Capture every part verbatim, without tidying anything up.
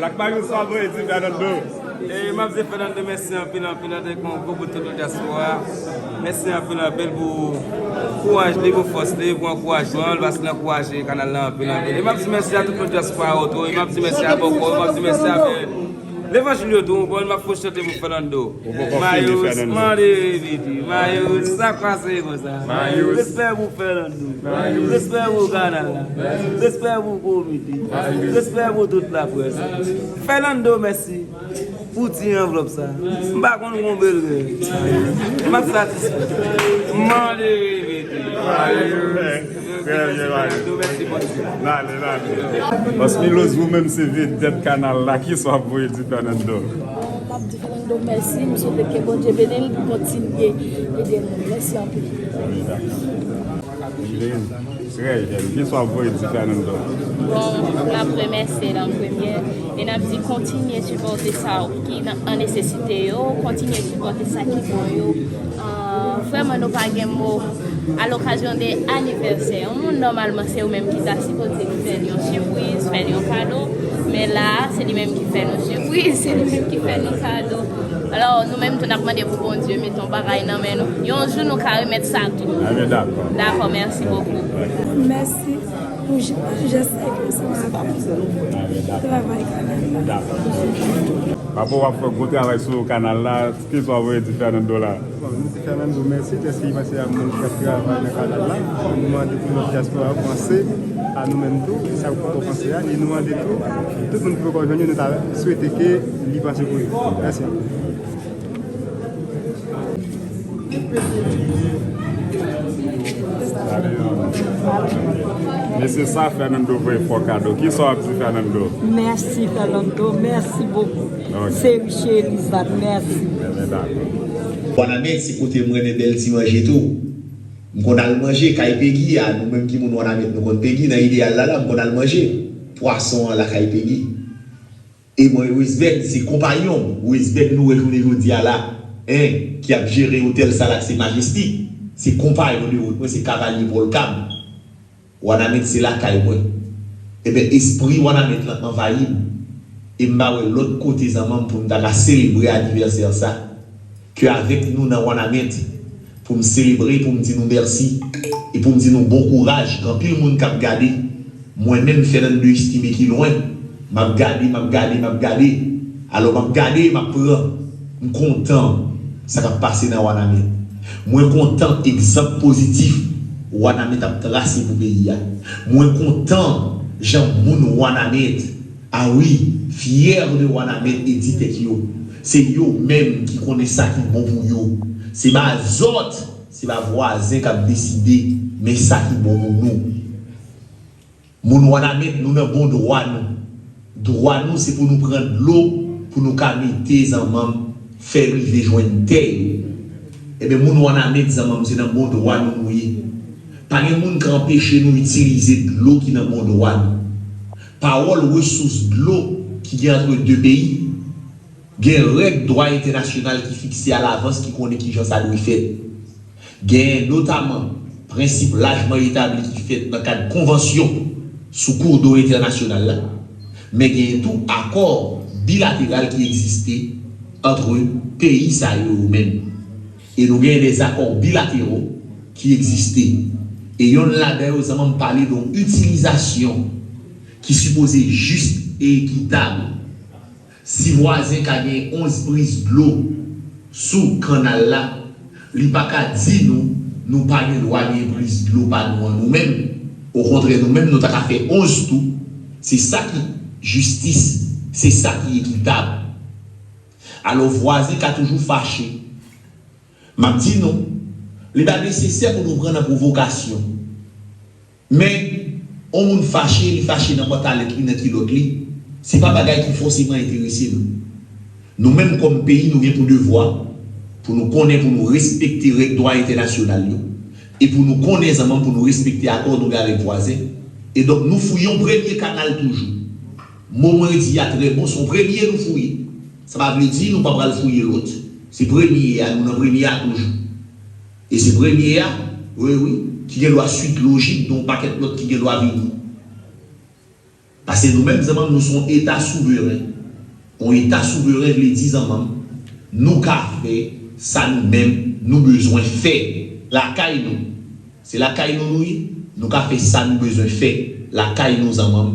Black Marius, sa voye di Fernando. E m ap di Fernando mèsi anpil, anpil, anpil, anpil, anpil pou tout dyaspora. Mèsi anpil, anpil pou kouraj li, pou fòs li, pou ankourajman l, paske l ankouraje kanal la anpil, anpil. E m ap di mèsi a tout dyaspora yo tou. E m ap di mèsi a Bòkò, e m ap di mèsi a Levanjil yo tou. Bon, m ap fè chante pou Fernando. Ou poko fini, Mayous, Fernando. Mande repete. Mayous, sa k pase konsa? Mayous. Respè pou Fernando. Mayous. Respè pou kanal la. Respè pou komite. Mayous. Respè pou tout laprès. Fernando, mèsi pou ti anvlòp sa. M pa konn konbe l gen. M ap satisfè. Mande repete. Mayous. Trè byen, Mayous. Mèsi, Bondye. N ale, n ale. Bòs Milos, ou menm se vedèt kanal la. Kisa w ap voye di Fernando? M ap di Fernando mèsi. M swete ke Bondye beni l pou kontinye ede nou. Mèsi anpil. Trè byen. Kisa w ap voye di Fernando? Bon, n ap remèsye l an premye. E n ap di kontinye sipòte sa ki nan, an nesesite yo. Kontinye sipòte sa ki bon yo. Ah, vrèman, nou pa gen mo. A lokazyon de anivèsè yon moun, nòmalman, se ou menm ki ta sipoze fè l yon sipriz, fè l yon kado. Men la, se li menm ki fè nou sipriz, se li menm ki fè nou kado. Alò, nou menm tou, n ap mande pou Bondye mete yon bagay nan men nou. Yon jou, nou ka remèt sa tou. Amèn, dakò. Dakò, mèsi bokou. Mèsi pou j-, jès sa ke w fè ansanm avè m. Travay kanal la. Dakò. Papa, w ap fè gwo travay sou kanal la. Kisa w ap voye di Fernando la? Bon, nou di Fernando mèsi dèske li pase a moun k ap travay nan kanal la. Nou mande pou lòt dyaspora yo panse a nou menm tou, sa k poko panse a, e nou mande tou, tout moun ki poko jwenn yo, nou ta swete ke li panse pou yo. Mèsi anpil. Mesye sa, Fernando voye fò kado. Kisa w ap di Fernando? Mèsi, Fernando. Mèsi bokou. Ok. Se Richie Elizat. Mèsi. Ebyen, dakò. Wanament se kote m renmen bèl ti manje tou. M konn al manje kay Pegi a, nou menm ki moun Wanament, nou konn Pegi nan Ideyal la, la, m konn al manje pwason an lakay Pegi. E mwen, Wesven, se konpayon m. Wesven nou wè jounen jodi a la, en, ki ap jere otèl sa la, se Majestic. Se konpayon de wout mwen, se kavalye pòlka m. Wanament se lakay mwen. Ebyen, espri Wanament lan anvayi m. E m pa wè lòt kote zanmanm pou m ta ka selebre anivèsè sa. Ke avèk nou nan Wanament, pou m selebre, pou m di nou mèsi, e pou m di nou bon kouraj. Gen anpil moun k ap gade, mwen menm, Fernando Estimé ki lwen, m ap gade, m ap gade, m ap gade. Alò, m ap gade, m ap pran. M kontan sa k ap pase nan Wanament. Mwen kontan egzanp pozitif Wanament ap trase pou peyi a. Mwen kontan jan moun Wanament, a wi, fyè de Wanament e di tèt yo. Se yo menm ki konnen sa ki bon pou yo. Se pa zòt, se pa vwazen k ap deside, men sa ki bon pou nou. Moun Wanament, nou nan bon dwa nou. Dwa nou, se pou nou pran dlo, pou nou ka mete zanmanm, fè rive jwenn tè yo. Ebyen, moun Wanament, zanmanm, se nan bon dwa nou nou ye. Pa gen moun ka anpeche nou itilize dlo ki nan bon dwa nou. Pawòl resous dlo ki gen ant de peyi, gen règ dwa entènasyonal ki fikse alavans ki konnen kijan sa dwe fèt. Gen notaman prensip lajman etabli ki fèt nan kad konvansyon sou koudlo entènasyonal la, men gen tou akò bilateral ki egziste ant peyi sa yo yo menm. E nou gen dèzakò bilatero ki egziste. E yonn ladan yo, zanmanm, pale de yon itilizasyon ki sipoze jis e ekitab. Si vwazen ka gen onz priz dlo sou kannal la, li pa ka di nou, nou pa gen dwa gen priz dlo pa nou an nou menm. Okontrè, nou menm, nou ta ka fè onz tou. Se sa ki jistis, se sa ki ekitab. Alò, vwazen ka toujou fache. M ap di nou, li pa nesesè pou nou pran nan pwovokasyon. Men, yon moun fache, li fache nan pantalèt li, nan kilòt li, se pa bagay ki fòseman enterese nou. Nou menm kòm peyi, nou gen pou devwa pou nou konnen, pou nou respekte règ dwa entènasyonal yo. E pou nou konnen zanmanm, pou nou respekte akò nou gen avèk vwazen. E donk, nou fouye yon premye kanal toujou. Mo mwen di a trè bon, se yon premye nou fouye. Sa pa vle di nou pa pral fouye lòt. Se premye a, nou nan premye a toujou. E se premye a, wi, wi, ki gen dwa swit lojik de yon pakèt lòt ki gen dwa vini. Paske nou menm, zanmi m, nou se yon eta souveren. Yon eta souveren vle di, zanmi m, nou ka fè sa nou menm nou bezwen fè lakay nou. Se lakay nou nou ye, nou ka fè sa nou bezwen fè lakay nou, zanmi m.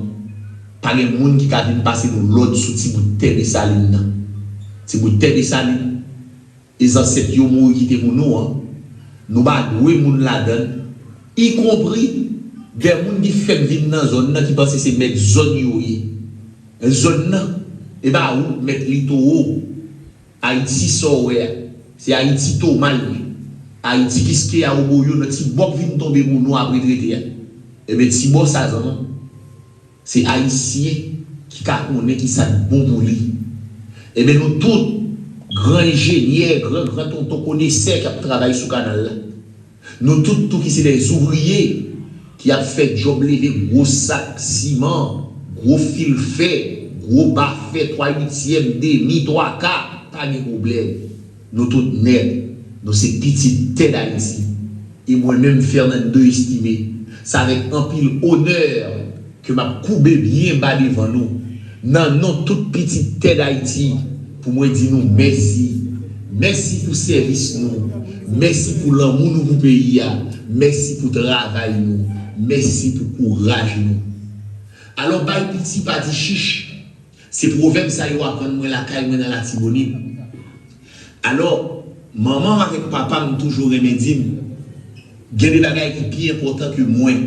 Pa gen moun ki ka vin pase nou lòd sou ti bout tè Desalin nan. Ti bout tè Desalin, e zansèt yo mouri kite pou nou an, nou pa dwe moun ladan l, ikonpri dè moun ki fèk vin nan zòn nan, ki panse se mèt zòn yo ye. Zòn nan, e pa ou k mèt li, towo. Ayiti sa w wè a, se Ayiti Toma l ye. Ayiti Kiskeya Oboyo nan ti bò k vin tonbe pou nou apre trete a. Ebyen, ti bò sa, zanmi m, se Ayisyen ki ka konnen ki sa k bon pou li. Ebyen, nou tout, gran enjenyè, gran, gran tonton konesè k ap travay sou kanal la, nou tout tou ki se dè ouvriye ki ap fè djòb leve gwo sak siman, gwo fil fè, gwo ba fè, twa uityèm, demi, twa ka, pa gen pwoblèm. Nou tout nèt, nou se pitit tè Dayiti. E mwen menm, Fernando Estimé, se avèk anpil onè ke m ap koube byen ba devan nou, nan non tout pitit tè Dayiti, pou mwen di nou mèsi. Mèsi pou sèvis nou. Mèsi pou lanmou nou pou peyi a. Mèsi pou travay nou. Mèsi pou kouraj nou. Alò, bay piti pa di chich. Se pwovèb sa yo aprann mwen lakay mwen nan Latibonit. Alò, manman m avèk papa m toujou renmen di m, gen de bagay ki pi enpòtan ke mwen.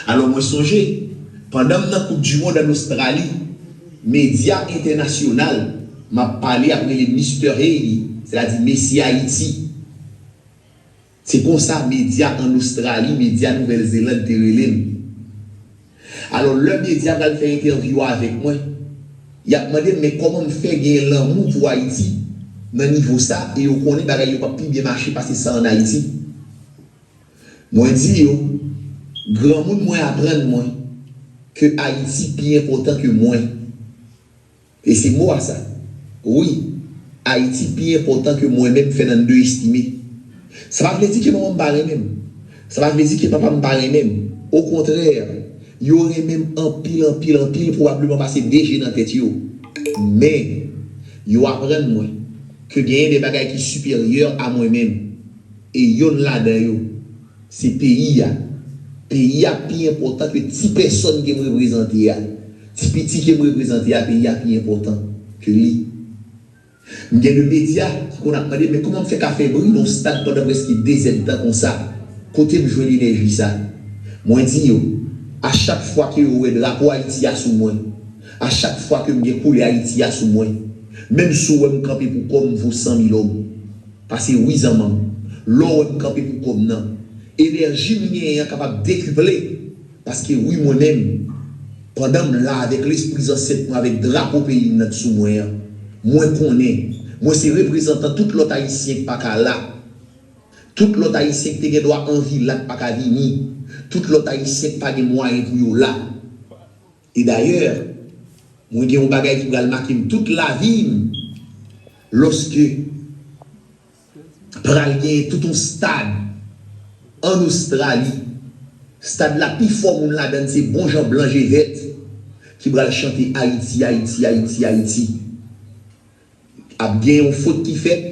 Alò, mwen sonje, pandan m nan Koup di Mond ann Ostrali, medya entènasyonal m ap pale ap rele Mister Haiti, sètadi Mesi Ayiti. Se konsa medya ann Ostrali, medya Nouvèl Zeland te rele m. Alò, lè medya pral fè entèvyou avèk mwen, y ap mande m, men kòman m fè genyen lanmou pou Ayiti nan nivo sa, e yo konnen bagay yo p ap pi byen mache pase sa ann Ayiti? Mwen di yo, granmoun mwen aprann mwen ke Ayiti pi enpòtan ke mwen. E se mo a sa. Wi, Ayiti pi enpòtan ke mwen menm, Fernando Estimé. Sa pa vle di ke manman m pa renmen m. Sa pa vle di ke papa m pa renmen m. Okontrè, yo renmen m anpil, anpil, anpil, pwobableman pase de je nan tèt yo. Men, yo aprann mwen ke genyen de bagay ki siperyè a mwen menm. E yonn ladan yo, se peyi a. Peyi a pi enpòtan ke ti pèsòn ke m reprezante a. Ti piti ke m reprezante a, peyi a pi enpòtan ke li. M gen de medya ki konn ap mande, men kòman m fè ka fè bri nan yon stad pandan prèske de zèdtan konsa? Kote m jwenn enèji sa? Mwen di yo, a chak fwa ke yo wè drapo Ayiti a sou mwen, a chak fwa ke m gen koulè Ayiti a sou mwen, menm si w wè m kanpe pou kò m, m vo san mil òm. Paske wi, zanmi m, lè w wè m kanpe pou kò m nan, enèji m genyen an kapab dekiple. Paske wi, mwen menm, pandan m la avèk lespri zansèt mwen, avèk drapo peyi m nan sou mwen an, mwen konnen mwen se reprezantan tout lòt Ayisyen k pa ka la. Tout lòt Ayisyen k te gen dwa anvi la k pa ka vini. Tout lòt Ayisyen k pa gen mwayen pou yo la. E dayè, mwen gen yon bagay ki pral make m tout lavi m, lòske pral gen tout yon stad ann Ostrali. Stad la, pi fò moun ladan l se bon jan blan je vèt ki pral chante Ayiti, Ayiti, Ayiti, Ayiti. Ap gen yon fot ki fèt,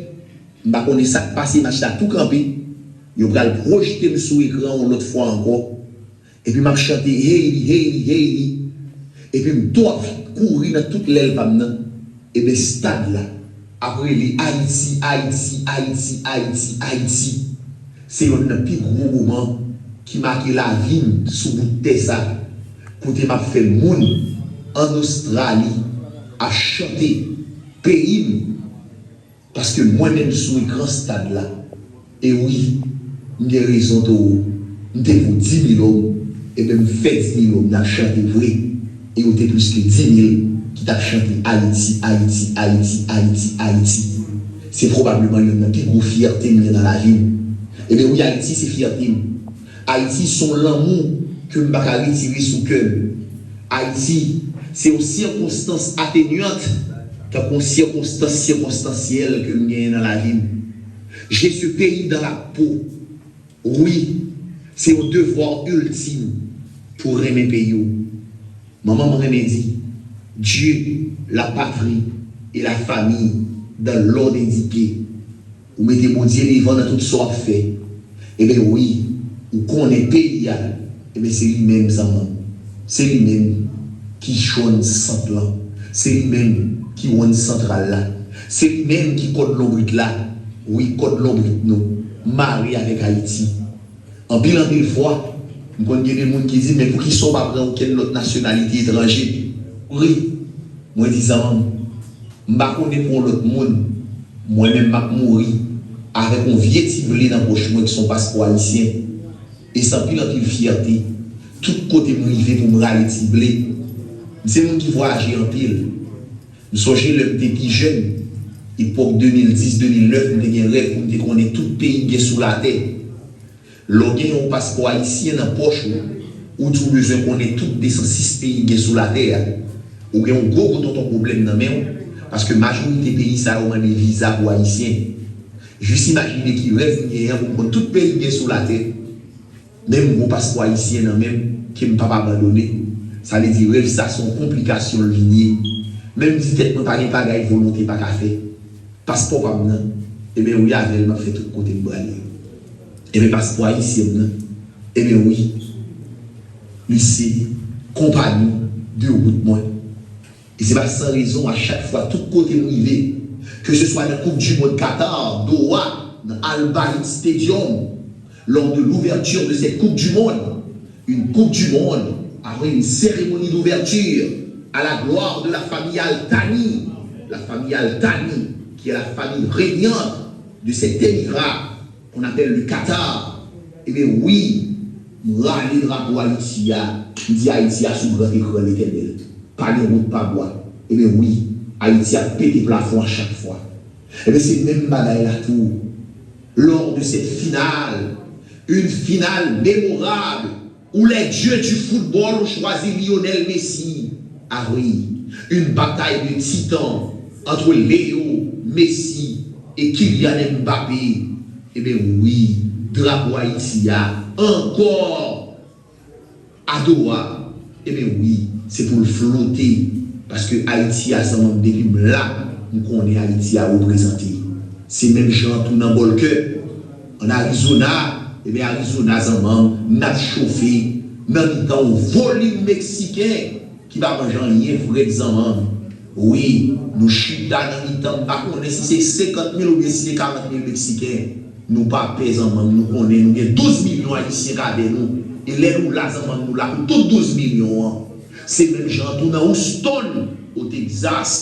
m pa konnen sa k pase, match la tou kanpe. Yo pral pwojte m sou ekran yon lòt fwa ankò. Epi m ap chante Haiti, Haiti, Haiti. Epi m tou ap kouri nan tout lèl pa m nan. Ebyen, stad la ap rele Ayiti, Ayiti, Ayiti, Ayiti, Ayiti. Se yonn nan pi gwo moman ki make lavi m sou bout tè sa, kote m ap fè moun ann Ostrali ap chante peyi m. Paske mwen menm sou ekran stad la, e wi, m gen rezon, towo, m te vo di mil òm, ebyen m fè di mil òm, n ap chante vre, e yo te plis ke di mil ki t ap chante Ayiti, Ayiti, Ayiti, Ayiti, Ayiti. Se pwobableman yonn nan pi gwo fyète m gen nan lavi m. Ebyen wi, Ayiti se fyète m. Ayiti se yon lanmou ke m pa ka retire sou kè m. Ayiti se yon sikonstans atenyant, tankou yon sikonstans sikonstansyèl ke m genyen nan lavi m. J'ai ce pays dans la peau. Wi, se yon devwa iltim pou renmen peyi w. Manman m renmen di, Dieu, la patrie et la famille dans l'ordre indiqué. Ou mete Bondye devan nan tout sa w ap fè. Ebyen wi, ou konnen peyi a, ebyen se li menm zanmi m. Se li menm ki jwenn sant lan. Se li menm ki wonn santral la. Se li menm ki kòd lonbrit la. Wi, kòd lonbrit nou mare avèk Ayiti. Anpil anpil fwa, m konn gen de moun ki di, men poukisa w pa pran okenn lòt nasyonalite etranje? Wi, mwen di zanmi m, m pa konnen pou yon lòt moun, mwen menm m ap mouri avèk yon vye ti ble nan pòch mwen ki se yon paspò ayisyen. E se anpil anpil fyète, tout kote m rive pou m rale ti ble. M se moun ki vwayaje anpil. M sonje lè m te pi jèn, epòk de mil dis, de mil nèf, m te gen rèv pou m te konnen tout peyi k gen sou latè. Lè w gen yon paspò ayisyen nan pòch ou, ou di w bezwen konnen tout de san sis peyi k gen sou latè a, ou gen yon gwo gwo tonton pwoblèm nan men w, paske majorite peyi sa yo mande viza pou ayisyen. Jis imajine ki rèv m genyen an pou m konn tout peyi k gen sou latè. Men m gon paspò ayisyen nan men m ke m p ap abandone. Sa vle di rèv sa se yon konplikasyon l vin ye. Men m di tèt mwen pa gen bagay volonte pa ka fè. Paspò pa m nan, ebyen wi avè l m ap fè tout kote m prale yo. Ebyen paspò ayisyen m nan, ebyen wi, li se konpanyon de wout mwen. E se pa san rezon a chak fwa tout kote m rive, ke se swa nan Coupe du Monde Qatar, Doha, nan Al Bayt Stadium, lors de l'ouverture de cette Coupe du Monde, une Coupe du Monde après une cérémonie d'ouverture à la gloire de la famille Al Thani, la famille Al Thani, qui est la famille régnante de cet émirat qu'on appelle le Qatar. Ebyen wi, m rale drapo Ayiti a, m di Ayiti a sou gran ekran Letènèl. Pa gen wout pa bwa. Ebyen wi, Ayiti ap pete plafon a chak fwa. Ebyen se menm bagay la tou. Lors de cette finale, une finale mémorable où les dieux du football ont choisi Lionel Messi. Ah oui, une bataille de titans entre Leo Messi et Kylian Mbappé. Ebyen wi, drapo Ayiti a ankò a Doha. Ebyen wi, se pou l flote. Paske Ayiti a zanmi m depi m la, m konnen Ayiti a reprezante. Se menm jan tou nan Bòlkè, ann Arizona, ebyen Arizona zanmi m, n ap chofe nan mitan yon volim Meksiken ki pa manje anyen frèt zanmi m. Wi, nou chita nan mitan, m pa konnen si se senkant mil oubyen si se karant mil Meksiken. Nou pa pè zanmi m, nou konnen nou gen douz milyon Ayisyen k avè nou. E lè nou la zanmi m, nou la pou tout douz milyon an. Se menm jan an tou nan Houston, o Texas,